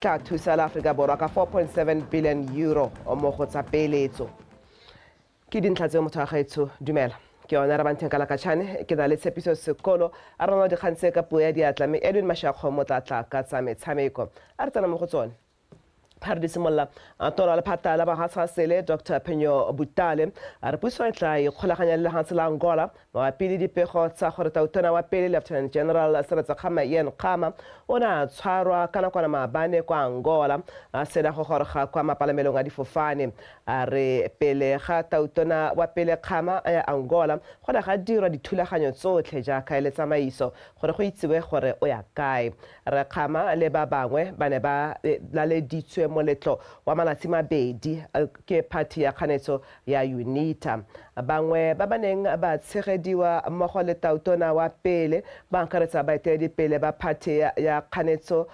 Tla thusa la Aforika Borwa ka 4.7 billion euro mo go tsa peeletso. Ke dintlha tseo motho wa gaetsho dumela. Ke yone re bantheng ka lakatšhane ke na le Tshepiso Sekolo a ranola dikgang tse ka puo ya diatla mme Edwin Mashakgomo tla tla ka tsa metshameko. A re tsena mo go tsone. Ga re di simolola, tona wa lephata la bagatshasele Dr Phenyo Butale a re puso e tla ikgolaganya le lehatshe la Angola Mabapi le dipego tsa gore tautona wa pele Lieutenant General Seretse Khama Ian Khama o ne a tshwarwa ka nakwana maabane kwa Angola a sena go goroga kwa mapalamelong a difofane. A re pele ga tautona wa pele Khama a ya Angola go ne ga dirwa dithulaganyo tsotlhe jaaka e le tsamaiso gore go itsiwe gore o ya kae. Rre Khama le ba bangwe ba ne ba laleditswe moletlo wa malatsi mabedi ke phathi ya kganetso ya UNITA. Bangwe ba ba neng ba tshegediwa mmogo le tautona wa pele ba akaretsa baeteledipele ba phathi ya kganetso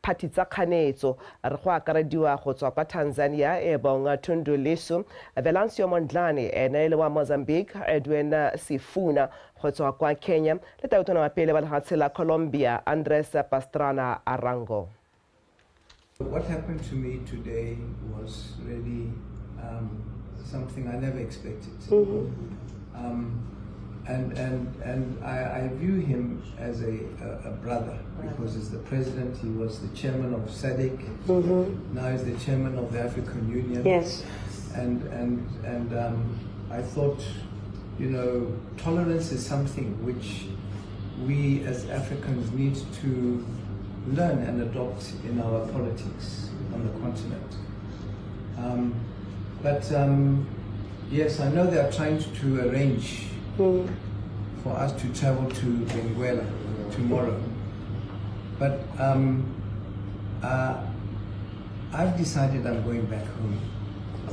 phathi tsa kganetso re go akarediwa go tswa kwa Tanzania e bong Tundu Lissu, Venancio Mondlane ene e le wa Mozambique, Edwin Sifuna go tswa kwa Kenya le tautona wa pele wa lefatshe la Colombia Andres Pastrana Arango. What happened to me today was really something I never expected. And I view him as a brother because he's the president, he was the chairman of SADC, now he's the chairman of the African Union. And I thought, tolerance is something which we as Africans need to learn and adopt in our politics on the continent. But yes, I know they are trying to arrange for us to travel to Benguela tomorrow. But I've decided I'm going back home.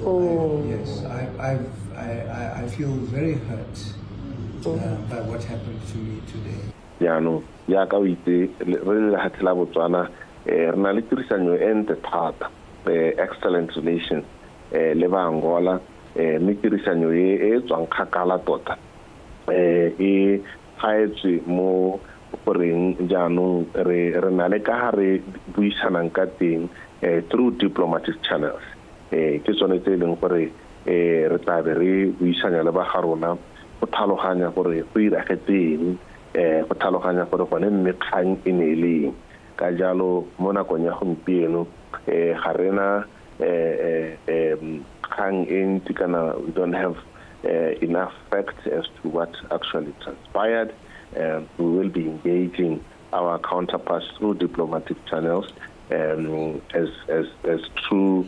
Oh. Yes, I feel very hurt by what happened to me today. Jaanong jaaka o itse re le lefatshe la Botswana re na le tirisanyo e ntle thata, excellent relations le ba Angola, mme tirisanyo e e tswang kgakala tota e gaetswe mo goreng jaanong re na le ka ga re buisanang ka teng through diplomatic channels. Ke tsone tse e leng gore re tla be re buisanya le ba ga rona go tlhaloganya gore go iragetseng, go tlhaloganya gore gone mme kgang e ne e le eng. Ka jalo mo nakong ya gompieno ga rena kgang e ntsi kana we don't have enough facts as to what actually transpired. We will be engaging our counterparts through diplomatic channels as true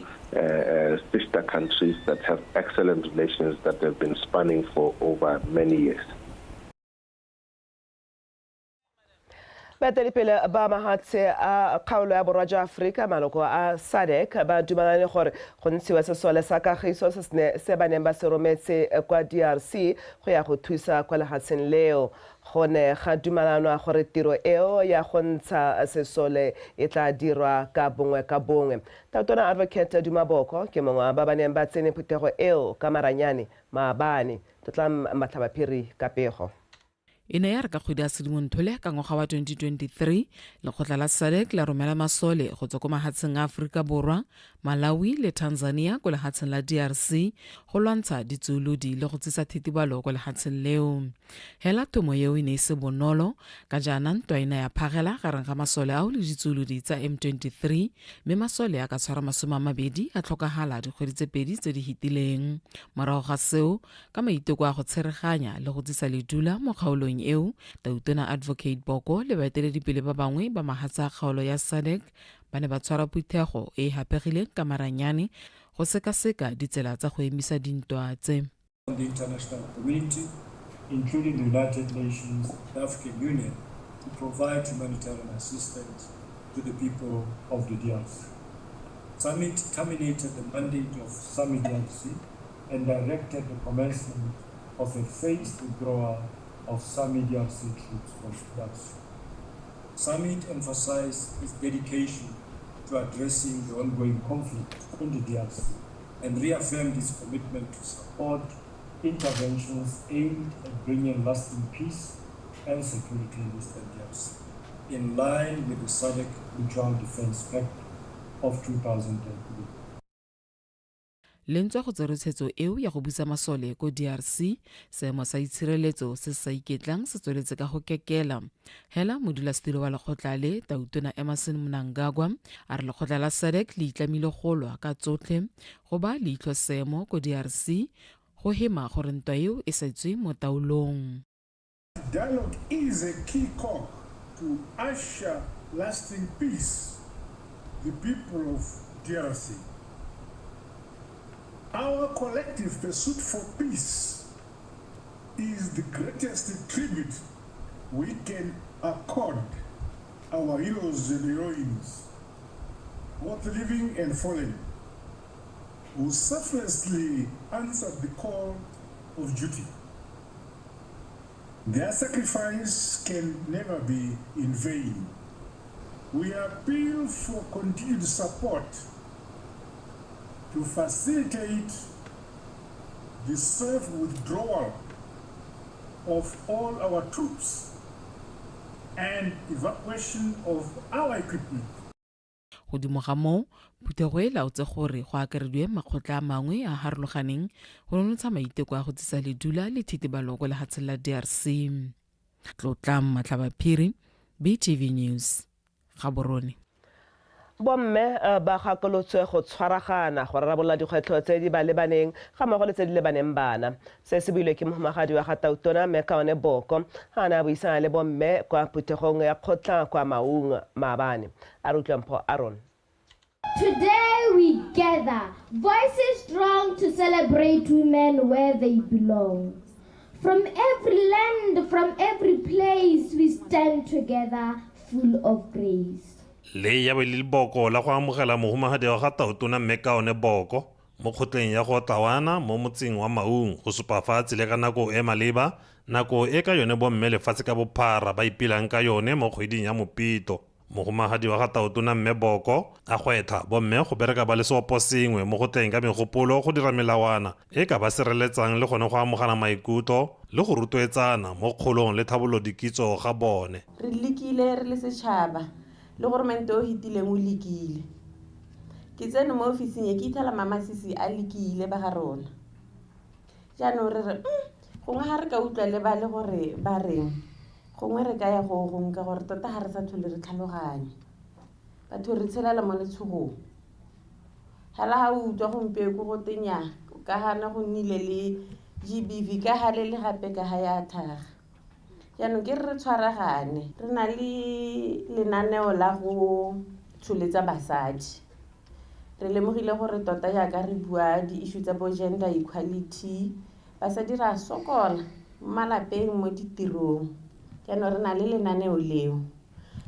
sister countries that have excellent relations that have been spanning for over many years. Baeteledipele ba mahatshe a kgaolo ya borwa jwa Aforika, maloko a SADC, ba dumalane gore go ntshiwe sesole sa kagiso se se ba neng ba se rometse kwa DRC go ya go thusa kwa lehatsheng leo. Go ne ga dumalanwa gore tiro eo ya go ntsha sesole e tla dirwa ka bongwe ka bongwe. Tautona Advocate Duma Boko ke mongwe wa ba ba neng ba tsene phuthego eo ka maranyane maabane. Tlotlang Matlhabaphiri ka pego. E ne ya re ka kgwedi ya Sedimonthole ka ngwaga wa 2023, lekgotla la SADC la romela masole go tswa ko mahatsheng a Aforika Borwa, Malawi le Tanzania ko lehatsheng la DRC go lwantsha ditsuolodi le go tsisa thitibalo ko lehatsheng leo. Hela thomo eo e ne e se bonolo ka jaana ntwa e ne ya phagela gareng ga masole ao le ditsuolodi tsa M23 mme masole a ka tshwara 20 a tlhokagala dikgwedi tse pedi tse di hitileng. Morago ga seo, ka maiteko a go tshereganya le go tsisa ledula mo kgaolong eo, Tautona Advocate Boko le baeteledipele ba bangwe ba mahatsa a kgaolo ya SADC ba ne ba tshwara phuthego e e hapegileng ka maranyane go sekaseka ditsela tsa go emisa dintwa tse. The international community, including the United Nations and African Union, to provide humanitarian assistance to the people of the DRC. Summit terminated the mandate of SAMIDRC and directed the commencement of a phased withdrawal of SAMIDRC troops from DRC. Summit emphasized its dedication to addressing the ongoing conflict in the DRC and reaffirmed its commitment to support interventions aimed at bringing lasting peace and security in Eastern DRC, in line with the SADC Mutual Defense Pact. of 2003. Le ntswa go tserwe tshwetso eo ya go busa masole ko DRC, seemo sa itshireletso se se sa iketlang se tsweletse ka go kekela. Hela modulasetilo wa lekgotla le, Tautona Emmerson Mnangagwa, a re lekgotla la SADC le itlamile go lwa ka tsotlhe go ba leitlho seemo ko DRC go hema gore ntwa eo e sa tswe mo taolong. Dialogue is a key cog to usher lasting peace the people of DRC. Our collective pursuit for peace is the greatest tribute we can accord our heroes and heroines, both living and fallen, who selflessly answered the call of duty. Their sacrifice can never be in vain. We appeal for continued support to facilitate the safe withdrawal of all our troops and evacuation of our equipment. Godimo ga moo, phuthego e laotse gore go akarediwe makgotla a mangwe a a harologaneng go nonotsha maiteko a go tsisa ledula le thitibalo ko lehatsheng la DRC. Tlotlang Matlhabaphiri, BTV News, Gaborone. Bomme ba gakolotswe go tshwaragana go rarabolola dikgwetlho tse di ba lebaneng ga mmogo le tse di lebaneng bana. Se se builwe ke mohumagadi wa ga Tautona Mme Kaone Boko ga a ne a buisana le bomme kwa phuthegong ya kgotla kwa Maung maabane. A re utlwe Mpho Aron. Today we gather, voices strong to celebrate women where they belong. From every land, from every place, we stand together, full of grace. Le ya be le leboko la go amogela mohumagadi wa ga Tautona Mme Kaone Boko mo kgotleng ya go Tawana mo motseng wa Maung go supa fa tsile ka nako e maleba, nako e ka yone bomme lefatshe ka bophara ba ipelang ka yone mo kgweding ya Mopito. Mohumagadi wa ga Tautona Mme Boko a gwetlha bomme go bereka ba le seopo sengwe mo go tleng ka megopolo go dira melawana e ka ba sireletsang le gone go amogana maikutlo le go rotloetsana mo kgolong le tlhabololo dikitso ga bone. Re lekile re le setšhaba le goromente o fetileng o lekile. Ke tsene mo ofising e ke ithela Mamasisi a lekile ba ga rona. Jaanong re re gongwe ga re ka utlwa le ba le gore ba reng, gongwe re ka ya go gongwe ka gore tota ga re sa tlhole re tlhaloganya. Batho re tshelela mo letshogong. Hela ha o utlwa gompieno go te nnyaa, ka gana go nnile le GBV ka gale le gape ka ga ya thaga. Jaanong ke re re tshwaragane, re na le lenaneo la go tsholetsa basadi. Re lemogile gore tota jaaka re bua di-issue tsa bo gender equality, basadi re a sokola mo malapeng, mo ditirong. Jaanong re na le lenaneo leo.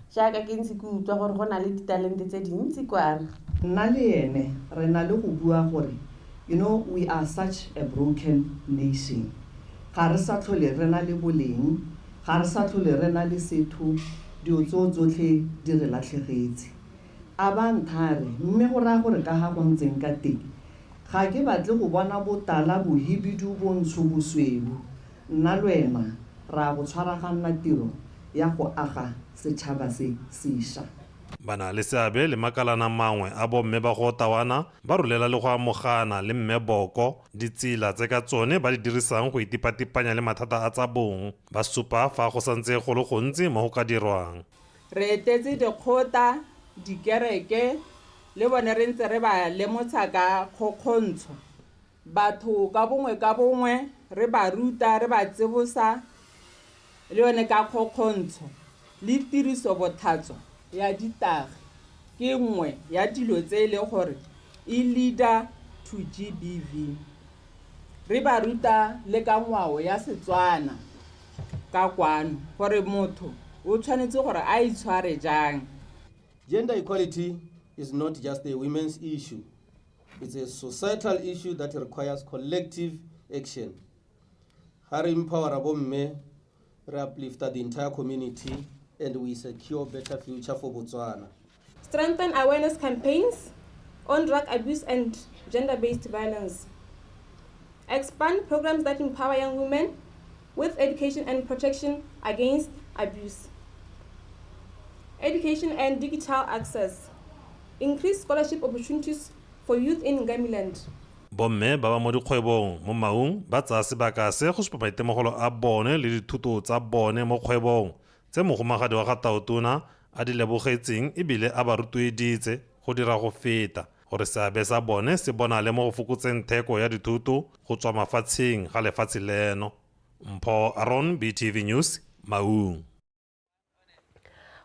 Jaaka ke ntse ke utlwa gore go na le ditalente tse dintsi kwano. Nna le ene re na le go bua gore we are such a broken nation. Ga re sa tlhole re na le boleng, ga re sa tlhole re na le setho, dilo tseo tsotlhe di re latlhegetse. A ba nthare mme go raya gore ka ga go ntseng ka teng, ga ke batle go bona botala, bohibidu, bontsho, bosweu. Nna le wena ra go tshwaraganna tiro ya go aga setšhaba se sešwa. Ba na le seabe le makalana mangwe a bomme ba go Tawana ba rolela le go amogana le Mme Boko ditsela tse ka tsone ba di dirisang go itipatipanya le mathata a tsa bong. Ba supa fa go santse go le gontsi mo go ka dirwang. Re etetse dikgotla, dikereke le bone re ntse re ba lemotsha ka kgokgontsho. Batho ka bongwe ka bongwe re ba ruta, re ba tsebosa le yone ka kgokgontsho le tiriso botlhatswa ya ditagi ke nngwe ya dilo tse e leng gore e leader to GBV. Re ba ruta le ka ngwao ya Setswana ka kwano gore motho o tshwanetse gore a itshware jang. Gender equality is not just a women's issue. It's a societal issue that requires collective action. Ha re empower bomme, re uplifta the entire community and we secure better future for Botswana. Strengthen awareness campaigns on drug abuse and gender-based violence. Expand programs that empower young women with education and protection against abuse. Education and digital access. Increase scholarship opportunities for youth in Ngamiland. Bomme ba ba mo dikgwebong mo Maung ba tsaya sebaka se go supa maitemogelo a bone le dithuto tsa bone mo kgwebong tse mogomagadi wa ga Tautona a di lebogetseng ebile a ba rotloeditse go dira go feta gore seabe sa bone se bonale mo go fokotseng theko ya dithoto go tswa mafatsheng ga lefatshe leno. Mpho Aron, BTV News, Maung.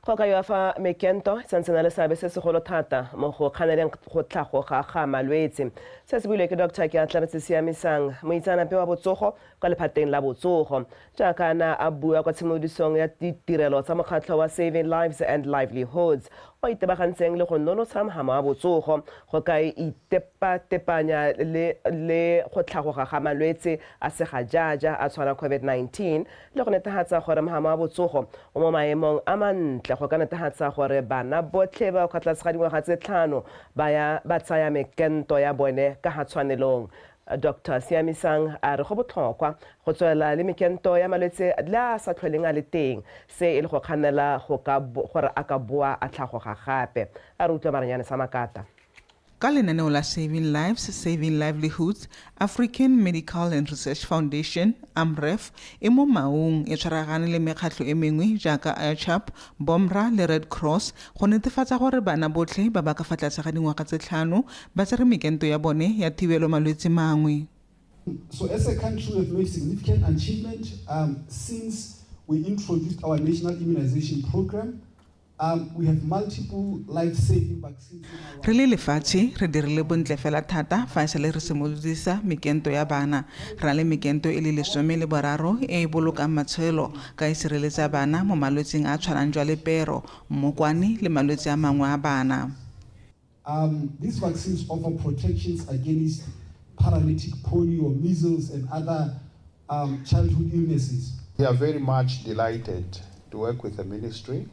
Go kaiwa fa mekento e santse na le seabe se segolo thata mo go kganeleng go tlhagoga ga malwetse. Se se builwe ke Dr. Keatlaretse Siamisang, moitseanape wa botsogo kwa lephateng la botsogo. Jaaka a na a bua kwa tshimolodisong ya ditirelo tsa mokgatlho wa Saving Lives and Livelihoods o itebagantseng le go nonotsha mhama wa botsogo go ka itepatepanya le le go tlhagoga ga malwetse a segajaja a tshwana COVID-19 le go netehatsa gore mhama wa botsogo o mo maemong a mantle go ka netehatsa gore bana botlhe ba kwa tlase ga dingwaga tse tlhano ba ya ba tsaya mekento ya bone ka ga tshwanelong. Doctor Siamisang a re go botlhokwa go tswelela le mekento ya malwetse le a a sa tlholeng a le teng, se e le go kganela go ka gore a ka boa a tlhagoga gape. A re utlwe Maranyane Samakata. Ka lenaneo la Saving Lives, Saving Livelihoods, African Medical and Research Foundation, AMREF, e mo Maung e tshwaragane le mekgatlho e mengwe jaaka ICHAP, BOMRA le Red Cross go netefatsa gore bana botlhe ba ba ka fa tlase ga dingwaga tse tlhano ba tsere mekento ya bone ya thibelo malwetse mangwe. So as a country we have made significant achievement um, since we introduced our national immunization program. Um, we have multiple life-saving vaccines. Re le lefatshe re dirile bontle fela thata fa e sale re simolodisa mekento ya bana. Re na le mekento e le 13 e e bolokang matshelo ka e sireletsa bana mo malwetseng a a tshwanang jwa lepero, mmokwane le malwetse a mangwe a bana. Um, these vaccines offer protections against paralytic polio, measles, and other um, childhood illnesses. We are very much delighted to work with the ministry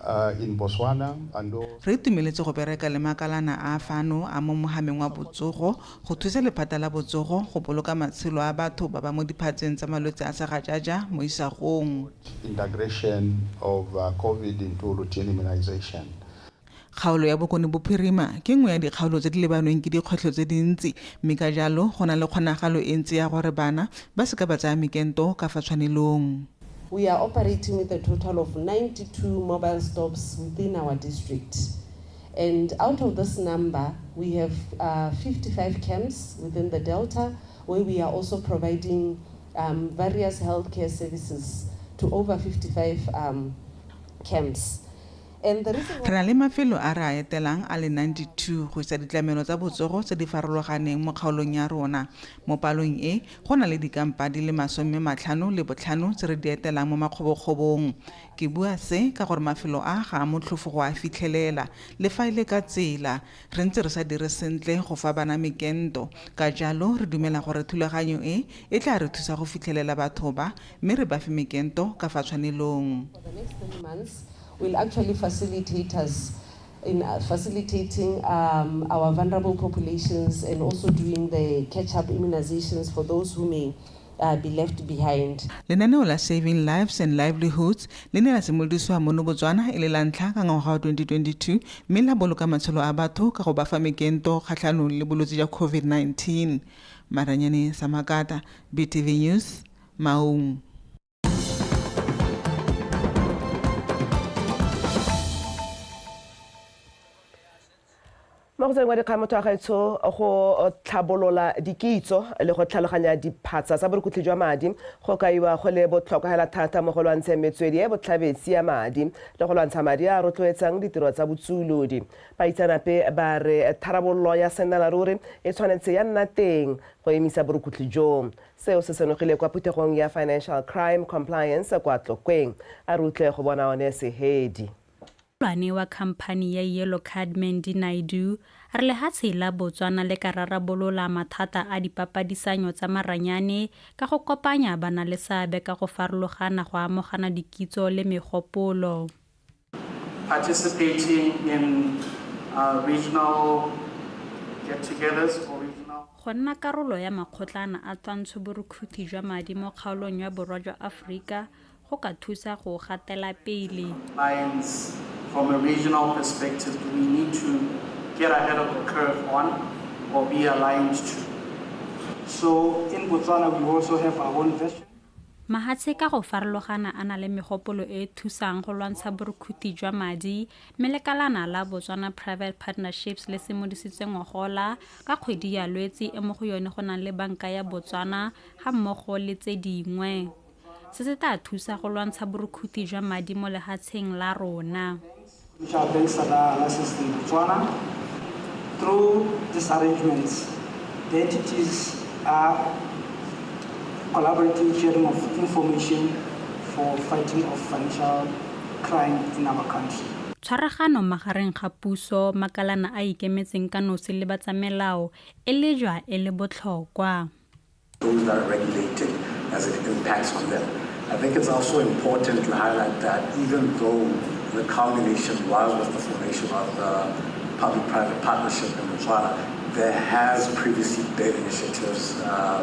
uh, in Botswana and Re itumeletse go bereka le makalana a a fano a mo mohameng wa botsogo go thusa lephata la botsogo go boloka matshelo a batho ba ba mo diphatseng tsa malwetse a segajaja mo isagong. Integration of uh, COVID into routine immunization. Kgaolo ya Bokone Bophirima ke nngwe ya dikgaolo tse di lebanweng ke dikgwetlho tse dintsi mme ka jalo go na le kgonagalo e ntsi ya gore bana ba se ka ba tsaya mekento ka fa tshwanelong. We are operating with a total of 92 mobile stops within our district. And out of this number, we have uh, 55 camps within the Delta where we are also providing um, various healthcare services to over 55 um, camps. Re na le mafelo a re a etelang a le 92 go isa ditlamelo tsa botsogo tse di farologaneng mo kgaolong ya rona. Mo palong e, go na le dikampa di le 55 tse re di etelang mo makgobokgobong. Ke bua se ka gore mafelo a ga a motlhofo go a fitlhelela, le fa e le ka tsela. Re ntse re sa dire sentle go fa bana mekento, ka jalo re dumela gore thulaganyo e e tla re thusa go fitlhelela batho ba mme re ba fe mekento ka fa tshwanelong. Will actually facilitate us in uh, facilitating um, our vulnerable populations and also doing the catch-up immunizations for those who may uh, be left behind. Lenaneo la Saving Lives and Livelihoods le ne la simolodisiwa mono Botswana e le la ntlha ka ngwaga wa 2022 mme la boloka matshelo a batho ka go ba fa mekento kgatlhanong le bolwetse jwa COVID-19. Maranyane Samakata, BTV News, Maung. Mo go tseng wa dikgang motho wa gaetsho go tlhabolola dikitso le go tlhaloganya diphatsa tsa borukutlhi jwa madi go kaiwa go le botlhokwa hela thata mo go lwantsheng metswedi e botlhabetsi ya madi le go lwantsha madi a a rotloetsang ditiro tsa botsuolodi. Baitseanape ba re tharabololo ya sennalaruri e tshwanetse ya nna teng go emisa borukutlhi joo. Seo se senogile kwa phuthegong ya Financial Crime Compliance kwa Tlokweng. A re utlwe go bona one Sehedi. Mogolwane wa khamphani ya Yellow Card Mandy Naidoo a re lehatshe la Botswana le ka rarabolola mathata a dipapadisanyo tsa maranyane ka go kopanya banaleseabe ka go farologana go amogana dikitso le megopolo. Participating in uh, regional get-togethers or regional Go nna karolo ya makgotlana a twantsho borukhuthi jwa madi mo kgaolong ya borwa jwa Aforika go ka thusa go gatela pele. Compliance from a regional perspective, do we need to get ahead of the curve on or be aligned to? So in Botswana, we also have our own version. Mahatshe ka go farologana a na le megopolo e e thusang go lwantsha borukhuthi jwa madi mme lekalana la Botswana Private Partnerships le simolodisitswe ngogola ka kgwedi ya Lwetse e mo go yone go nang le Banka ya Botswana ga mmogo le tse dingwe. Se se tla thusa go lwantsha borukhuthi jwa madi mo lehatsheng la rona. Commercial banks that are licensed in Botswana. Through these arrangements, the entities are collaborating sharing of information for fighting of financial crime in our country. Tshwaragano magareng ga puso, makalana a ikemetseng ka nosi le batsamelao e lejwa e le botlhokwa. Those that are regulated as it impacts on them. I think it's also important to highlight that even though the culmination was with the formation of the public-private partnership in Botswana, there has previously been initiatives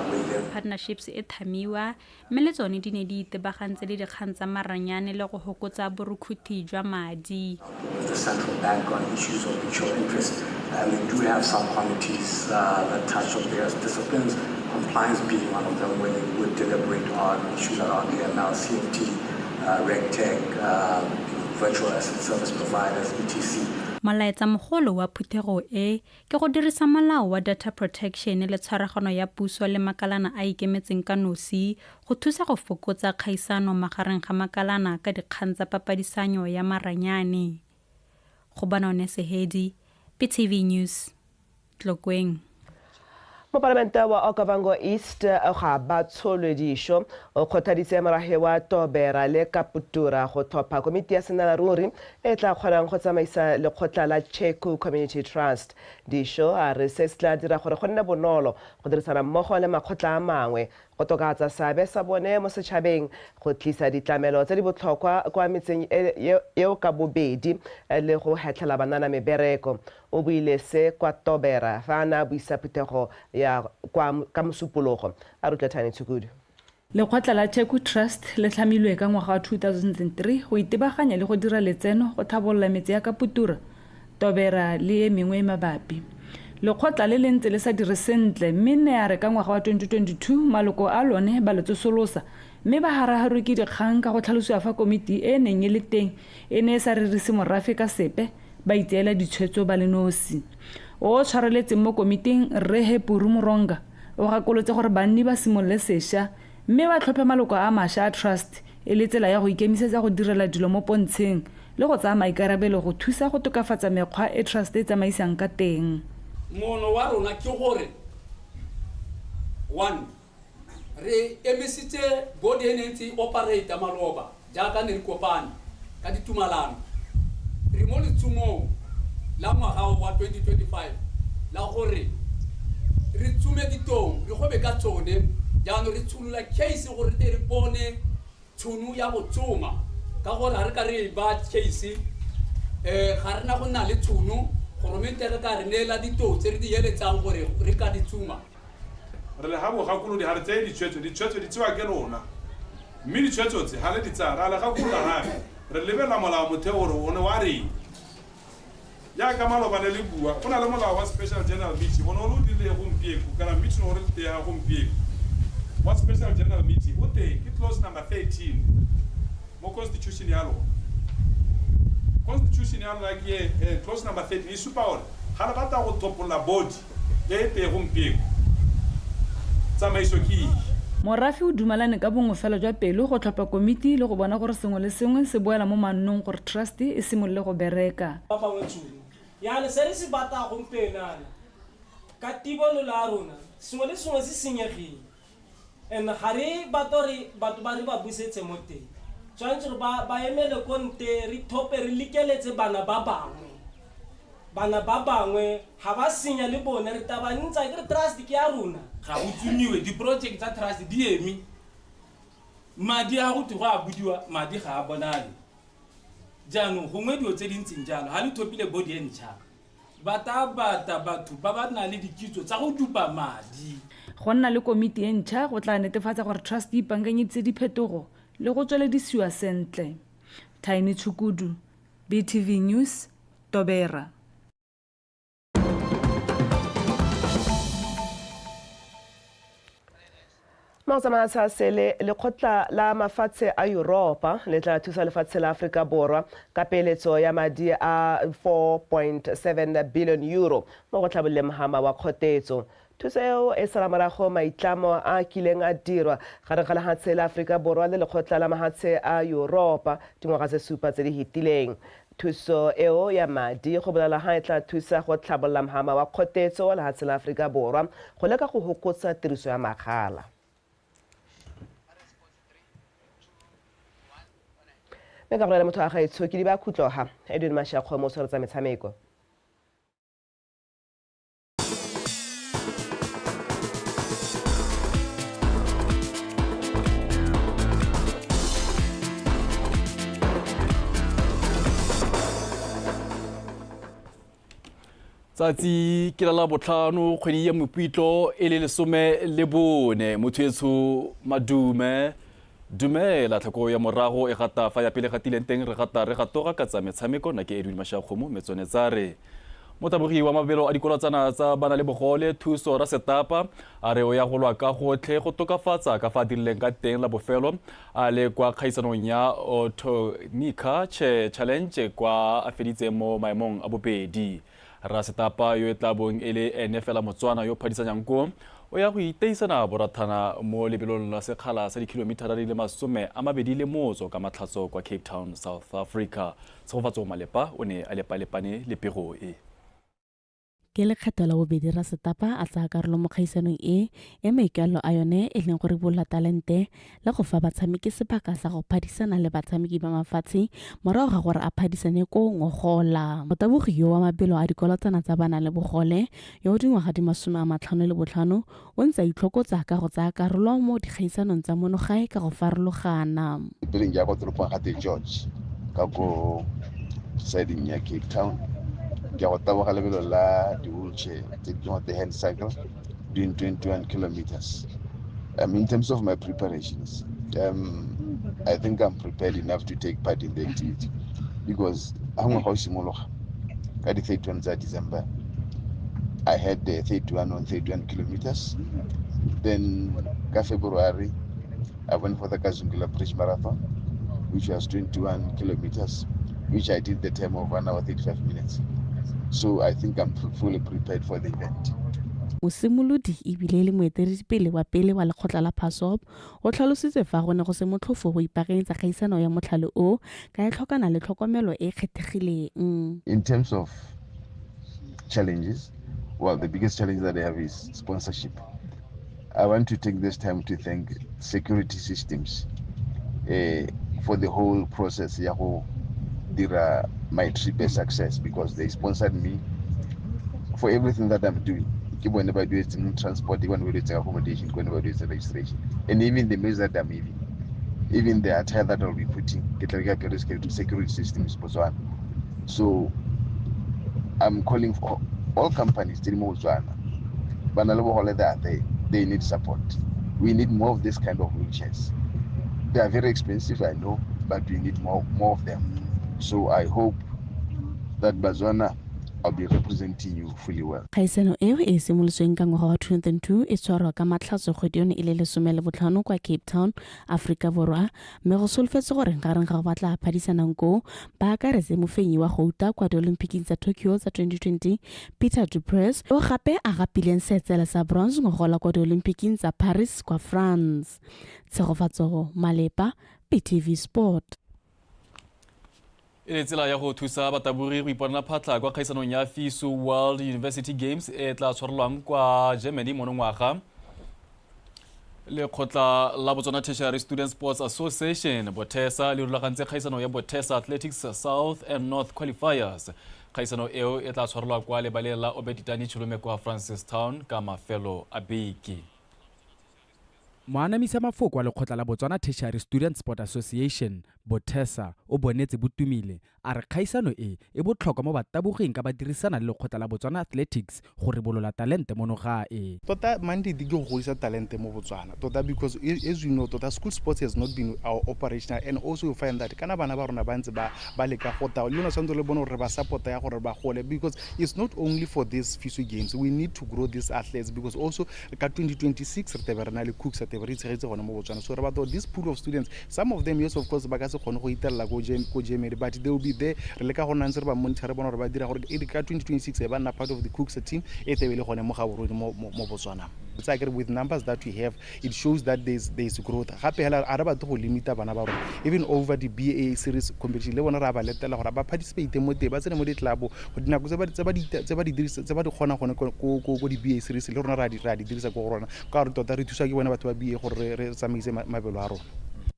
within. Partnerships e thamiwa mme le tsone di ne di itebagantse le dikgang tsa maranyane le go hokotsa borukhuthi jwa madi. With the central bank on issues of mutual interest, and they do have some committees that touch on various disciplines, compliance being one of them, where they would deliberate on issues around AML, CFT, RegTech, virtual asset service providers, etc. Molaetsa mogolo wa phuthego e ke go dirisa molao wa data protection le tshwaragano ya puso le makalana a ikemetseng ka nosi go thusa go fokotsa kgaisano magareng ga makalana ka dikgang tsa papadisanyo ya maranyane. Go bona one Sehedi, BTV News, Tlokweng. Mopalamente wa Okavango East ga ba tsholwe dišo o kgothaditse morahe wa Tobera le Kaputura go tlhopha komiti ya senalaruri e tla kgonang go tsamaisa lekgotla la Cheku Community Trust. Dišo a re se se tla dira gore go nne bonolo go dirisana mmogo le makgotla a mangwe go tokafatsa seabe sa bone mo setšhabeng, go tlisa ditlamelo tse di botlhokwa kwa metseng eo ka bobedi le go hetlhela banana mebereko. O buile se kwa Tobera fa a ne a buisa phuthego ya kwa ka Mosupologo. A re utlwe Thani Tshukudu. Lekgotla la Cheku Trust le tlhamilwe ka ngwaga wa 2003 go itebaganya le go dira letseno go thabolola metse ya Kaputura, Tobera le e mengwe e mabapi. Lekgotla le le ntse le sa dire sentle mme ne ya re ka ngwaga wa 2022 maloko a lone ba le tsosolosa mme ba haraharwe ke dikgang ka go tlhalosiwa fa komiti e e neng e le teng e ne e sa rerise morafe ka sepe, ba itseela ditshwetso ba le nosi. O o tshwareletseng mo komiting, Rre Hepuru Muronga, o gakolotse gore banni ba simolole sesha mme ba tlhophe maloko a masha a trust e le tsela ya go ikemisetsa go direla dilo mo pontsheng le go tsaya maikarabelo go thusa go tokafatsa mekgwa e trust e tsamaisang ka teng. Moono wa rona ke gore, one, re emisitse body e ne ntse e operate maloba jaaka ne re kopane ka ditumalano. Re mo letsomong la ngwaga wa 2025 la gore re tsume ditong, re gobe ka tsone, jaanong re tsholola case gore re tle re bone tshono ya go tsoma, ka gore ga re ka re ba case ga re na go nna le tshono goromente re ka re neela ditong tse re di eletsang gore re ka di tsoma. Re le ga bogakolodi ga re tseye ditshwetso, ditshwetso di tsewa ke lona, mme ditshwetso tse ga le di tsaya ra le gakolola gape re lebelela molao motheo gore o ne wa reng. Jaaka maloba ne le bua, go na le molao wa special general meeting o ne o le o dirile gompieko kana meeting o re le teng ga gompieko wa special general meeting o teng ke clause number 13 mo constitution ya lona. Constitution ya lona ke clause number 13 e supa gore ga le batla go tlhopolola body e e teng gompieko tsamaiso ke eng. Morafe o dumalane ka bongwe fela jwa pelo go tlhopha komiti le go bona gore sengwe le sengwe se boela mo mannong gore trust e simolole go bereka. Ba bangwe tšhono. Yana se re se batang gompienana ka tibonolo ya rona, sengwe le sengwe se senyegile and ga re batle gore batho ba re ba busetse mo teng. Tshwanetse gore ba ba emele ko nte re thope re lekeletse bana ba bangwe. Bana ba bangwe ga ba senya le bone re tla ba ntsha, ke re trust ke ya rona. Ga go tsomiwe, di-project tsa trust di eme, madi a go thwe go a bodiwa, madi ga a bonale. Jaanong gongwe dilo tse di ntseng jalo, ga le thopile body e ntšha, ba tla batla batho ba ba nang le dikitso tsa go dupa madi. Go nna le komiti e ntšha go tla netefatsa gore trust e ipaakanyeditse diphetogo le go tsweledisiwa sentle. Tiny Tshukudu, BTV News, Tobera. Maotsamaya sele lekgotla la mafatshe a Yuropa le tla thusa lefatshe la Aforika Borwa ka peeletso ya madi a 4.7 billion euro mo go tlhabololeng mohama wa kgotetso. Thuso eo e sala morago maitlamo a a kileng a dirwa gareng ga lehatshe la Aforika Borwa le lekgotla la mahatshe a Yuropa dingwaga tse supa tse di fetileng. Thuso eo ya madi go bolela ha e tla thusa go tlhabolola mohama wa kgotetso wa lehatshe la Aforika Borwa go leka go hokotsa tiriso ya magala. Mme ka go motho wa gaetsho ke di ba khutloga Edwin Mashakgomo o tshwaretsa metshameko. Tsatsi ke la labotlhano kgwedi ya Mopitlo e le 14. Motho etsho madume dumela tlhako ya morago e gata fa ya pele gatileng teng re gata re gatoga ka tsa metshameko. Nna ke Edwin Mashakgomo metsone tsa re motabogi wa mabelo a dikolotsana tsa bana le bogole Thuso Rasetapa a re o ya go lwa ka gotlhe go tokafatsa ka fa a dirileng ka teng la bofelo a le kwa kgaisanong ya Otonika Challenge kwa a feditseng mo maemong a bobedi. Rasetapa yo e tla bong e le ene fela Motswana yo phadisanyang ko o ya go iteisana borathana mo lebelong la sekgala sa dikilomitara di le 25 ka Matlhatso kwa Cape Town, South Africa. Tshegofatso Malepa o ne a lepalepane le pego e. Ke lekgetho la bobedi Rasetapa a tsaya karolo mo kgaisanong e ya maikaelelo a yone e leng go ribolola talente le go fa batshameki sebaka sa go phadisana le batshameki ba mafatshe morago ga gore a phadisane ko ngogola. Motabogi yo wa mabelo a dikolotsana tsa bana le bogole yo o dingwaga di 55 o ntse a itlhokotsa ka go tsaya karolo mo dikgaisanong tsa mono gae ka go farologana. Peleng ya kwa toropong ga St George ka ko sideng ya Cape Town ke go taboga lebelo la di-wheelchair tse di the hand cycle doing 21 kilometers. In terms of my preparations, I think I'm prepared enough to take part in the activity because ha ngwaga o simologa ka di 31 tsa December I had the 31 on 31 kilometers. Then ka February I went for the Kazungula Bridge Marathon, which was 21 kilometers, which I did the time of 1 hour 35 minutes. So I think I'm fully prepared for the event. Mosimolodi ebile le moeteledipele wa pele wa lekgotla la PASSOP o tlhalositse fa go ne go se motlhofo go ipaakanyetsa kgaisano ya motlhale o ka e tlhokana le tlhokomelo e kgethegileng. In terms of challenges, well, the biggest challenge that I have is sponsorship. I want to take this time to thank security systems for the whole process ya go dira my trip a success, because they sponsored me for everything that I'm doing. Ke bone ba duetseng transport, ke bone ba duetseng accommodation, ke bone ba duetseng registration, and even the meals that I'm having, even the attire that I'll be putting, ke tla be ke apere security systems Botswana. So I'm calling for all companies tse di mo Botswana, ba na le bogole that are there, they need support. We need more of this kind of wheelchairs. They are very expensive, I know, but we need more of them. So I hope that Botswana, I'll be representing you fully well. Kgaisano eo e simolotsweng ka ngwaga wa 2002 e tshwarwa ka Matlhatso kgwedi yone e le 15 kwa Cape Town, Aforika Borwa, mme go solofetse gore gareng ga go batla phadisanang koo ba akaretse mofenyi wa gouta kwa Diolympiking tsa Tokyo tsa 2020 Peter du Preez, o gape a gapileng seetsele sa bronze ngogola kwa Diolympiking tsa Paris kwa France. Tshegofatso Malepa, BTV Sport. E le tsela ya go thusa batabogi go iponela phatlha kwa kgaisanong ya FISU World University Games e tla tshwarelwang kwa Germany monongwaga. Lekgotla la Botswana Tertiary Student Sports Association Bothesa le rulagantse kgaisano ya Bothesa Athletics South and North Qualifiers. Kgaisano eo e tla tshwarelwa kwa lebaleng la Obeditani Cholome kwa Francistown ka mafelo a beke. Moanamisa mafoko wa lekgotla la Botswana Tertiary Student Sport Association, Bothesa, o bonetse botumile a re kgaisano e e botlhokwa mo bataboging ka ba dirisana le lekgotla la Botswana Athletics go ribolola talente mono gae. Tota mandate ke go godisa talente mo Botswana tota, because as you know, tota school sports has not been our operational, and also you find that kana bana ba rona ba ntse ba leka go ta le lona, tshwanetse le bone gore re ba support-a ya gore ba gole, because it's not only for these FISU Games. We need to grow these athletes because also ka 2026 re tebe re na le cooks, tebe re itshegetse gone mo Botswana. So re batla this pool of students, some of them, yes, of course, ba ka se kgone go itelela ko Germany, but they will be there. Re leka go nna ntse re ba monitor, re bona gore ba dira gore e ka 2026 e ba nna part of the cooks team e tebe le gone mo Gaborone, mo Botswana. Tsa kere with numbers that we have, it shows that there's growth. Gape hela a re batle go limita bana ba rona. Even over the BAA series competition, le bona re a ba letela gore ba participate mo teng, ba tsene mo di-club. Dinako tse ba di dirisa, tse ba di kgonang gone ko di-BA series, le rona re a di dirisa ko go rona, ka gore tota re thusa ke bone batho ba BA gore re tsamaise mabelo a rona.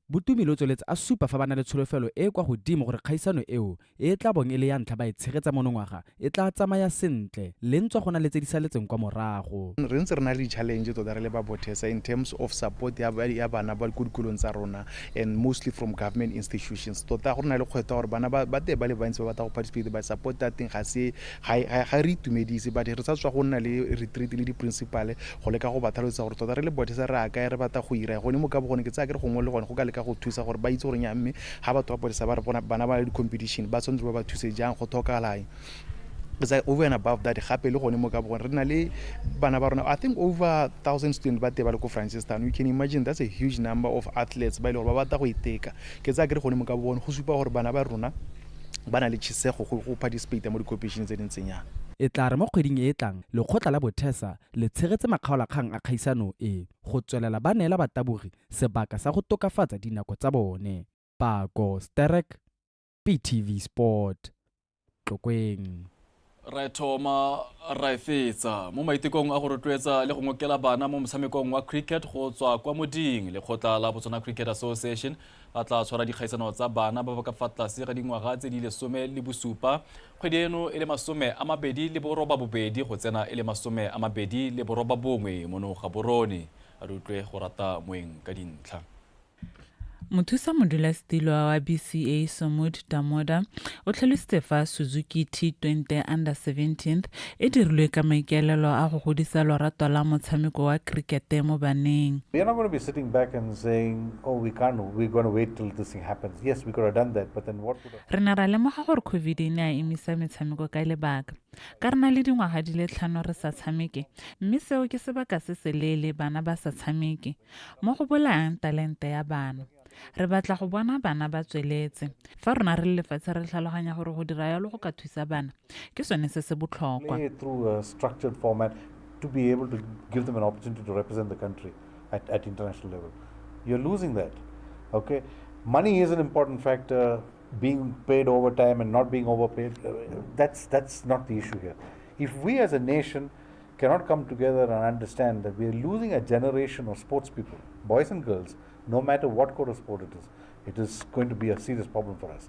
Botumile o tsweletse a supa fa ba na le tsholofelo e e kwa godimo gore kgaisano eo e tla bong e le ya ntlha ba e tshegetsa monongwaga e tla tsamaya sentle, le ntswa go na le tse di saletseng kwa morago. Re ntse re na le di-challenge tota re le ba Bothesa in terms of support ya bana ba ko dikolong tsa rona, and mostly from government institutions. Tota go na le kgwetlho gore bana ba teng ba le bantsi ba batla go participate, but support ya teng ga se ga re itumedise. But re sa tswa go nna le retreat le di-principal go leka go ba tlhalosetsa gore tota re le Bothesa re a kae, re batla go ira gone mo ka bo gone. Ke tsaya kere gongwe le gone go ka leka go thusa gore ba itse gore nya, mme ga batho ba Bothesa ba re bona bana ba le di-competition, ba tshwanetse ba ba thuse jang, go tlhokagalang. Tsa over and above that, gape le gone mo ka bogone re na le bana ba rona, I think over 1,000 students ba teng ba le ko Francistown. You can imagine that's a huge number of athletes ba e le gore ba batla go iteka. Ke tsaya kere gone mo ka bogone go supa gore bana ba rona ba na le chisego go participate mo di-competition tse di ntseng yana. E tla re mo kgweding e e tlang lekgotla la Bothesa le tshegetse makgaolakgang a kgaisano e go tswelela ba neela batabogi sebaka sa go tokafatsa dinako tsa bone. Pako Sterek, PTV Sport, Tlokweng. Ra e thoma ra e fetsa mo maitekong a go rotloetsa le go ngokela bana mo motshamekong wa cricket go tswa kwa moding. Lekgotla la Botswana Cricket Association ba tla tshwara dikgaisano tsa bana ba ba ka fa tlase ga dingwaga tse di 17 kgwedi eno e le 28 go tsena e le 29 mono Gaborone. A re utlwe go rata moeng ka dintlha. Mothusa modulasetilo wa BCA Somud Damoda o tlhalositse fa Suzuki T20 Under 17 e dirilwe ka maikaelelo a go godisa lorato la motshameko wa cricket mo baneng. We are not going to be sitting back and saying, oh, we can't, we're going to wait till this thing happens. Yes, we could have done that, but then what would have... Re ne ra lemoga gore COVID e ne a emisa metshameko ka lebaka ka re na le dingwaga di le 5 re sa tshameke, mme seo ke sebaka se seleele bana ba sa tshameke mo go bolayang talente ya bana. Re batla go bona bana ba tsweletse. Fa rona re le lefatshe re tlhaloganya gore go dira yalo go ka thusa bana, ke sone se se botlhokwa. Play through a structured format to be able to give them an opportunity to represent the country at international level. You're losing that. Okay, money is an important factor. Being paid overtime and not being overpaid, that's not the issue here. If we as a nation cannot come together and understand that we are losing a generation of sports people, boys and girls, no matter what kind of sport it is going to be a serious problem for us.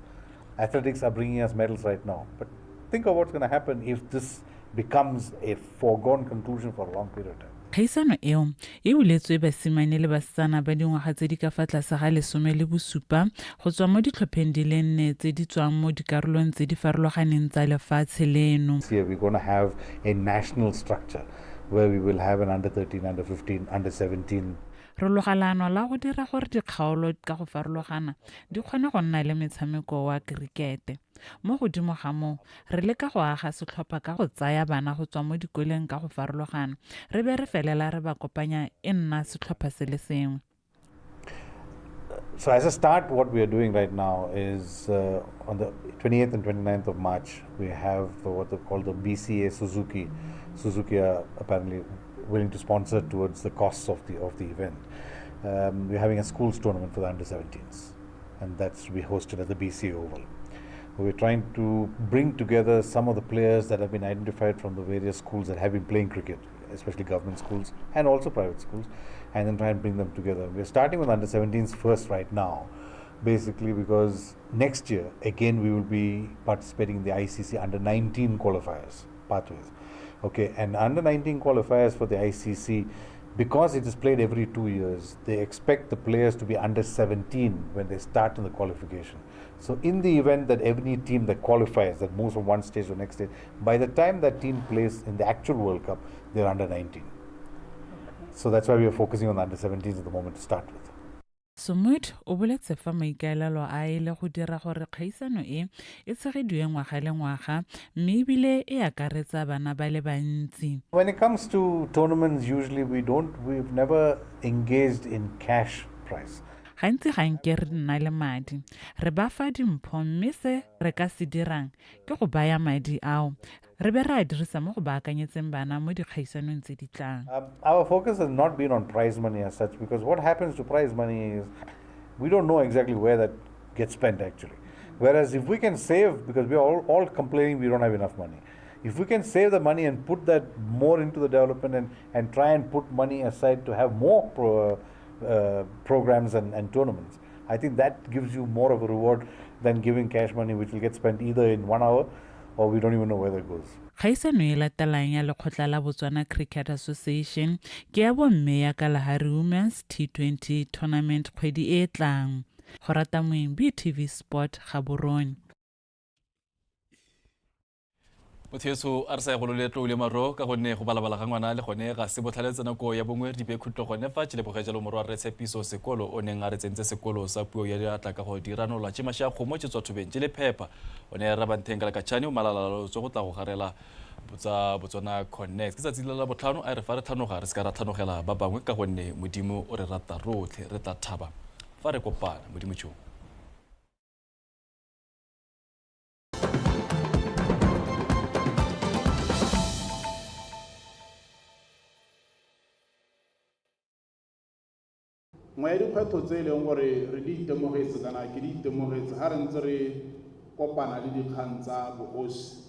Athletics are bringing us medals right now, but think of what's going to happen if this becomes a foregone conclusion for a long period of time. Kgaisano eo e buletswe basimane le basetsana ba dingwaga tse di ka fa tlase ga 17 go tswa mo ditlhopheng di le nne tse di tswang mo dikarolong tse di farologaneng tsa lefatshe leno. This year we're going to have a national structure where we will have an under 13, under 15, under 17. Re loga leano la go dira gore dikgaolo ka go farologana di kgone go nna le metshameko wa kerikete. Mo godimo ga moo, re leka go aga setlhopha ka go tsaya bana go tswa mo dikoleng ka go farologana, re be re felela re ba kopanya e nna setlhopha se le sengwe. So as a start, what we are doing right now is on the 28th and 29th of March, we have what they call the BCA Suzuki. Suzuki are apparently willing to sponsor towards the costs of the event. We're having a schools tournament for the under 17s, and that's to be hosted at the BCA Oval. We're trying to bring together some of the players that have been identified from the various schools that have been playing cricket, especially government schools and also private schools, and then try and bring them together. We're starting with under 17s first right now, basically because next year, again, we will be participating in the ICC under 19 qualifiers pathways. Okay, and under 19 qualifiers for the ICC Because it is played every 2 years, they expect the players to be under 17 when they start in the qualification. So in the event that every team that qualifies, that moves from one stage to the next stage, by the time that team plays in the actual World Cup, they're under 19. So that's why we are focusing on the under 17s at the moment to start with. Sumut o boletse fa maikaelelo a e le go dira gore kgaisano e e tshegediwe ngwaga le ngwaga mme ebile e akaretsa bana ba le bantsi. When it comes to tournaments, usually we've never engaged in cash prize. Gantsi ga nke re nna le madi, re ba fa dimpho mme se re ka se dirang ke go baya madi ao re be re a dirisa mo go baakanyetseng bana mo dikgaisanong tse di tlang. Our focus has not been on prize money as such, because what happens to prize money is we don't know exactly where that gets spent actually. Whereas if we can save, because we are all complaining we don't have enough money, if we can save the money and put that more into the development and try and put money aside to have more programs and tournaments, I think that gives you more of a reward than giving cash money, which will get spent either in 1 hour or we don't even know where that goes. Kgaisano e latelang ya lekgotla la Botswana Cricket Association ke ya bomme ya Kalahari Women's T20 Tournament kgwedi e e tlang. Go rata moeng BTV Sport Gaborone. Motho yeso a re sa ya go loletlo le maro ka gonne go balabala ga ngwana le gone ga se botlhaletse nako ya bongwe re dipe khutlo gone fa tšheleboge jalo morwa re Tshepiso Sekolo o neng a re tsentse sekolo sa puo ya diatla ka go diranola tše mašea kgomo tše tswa thobeng tše le phepa o ne ra bantheng ka lekatšhane o malalalo tso go tla go garela tsa Botswana Connect. Ke tsatsi la botlhano a re fa re tlhanoga re se ka ra tlhanogela ba bangwe ka gonne Modimo o re rata rotlhe, re tla thaba fa re kopana. Modimo tšho. Nngwe ya dikgwetlho tse e leng gore re di itemogetse kana ke di itemogetse ga re ntse re kopana le dikgang tsa bogosi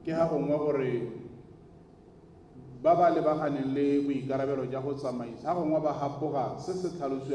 ke ga gongwe gore ba ba lebaganeng le boikarabelo jwa go tsamaisa ga gongwe ba hapoga se se tlhalosiwang.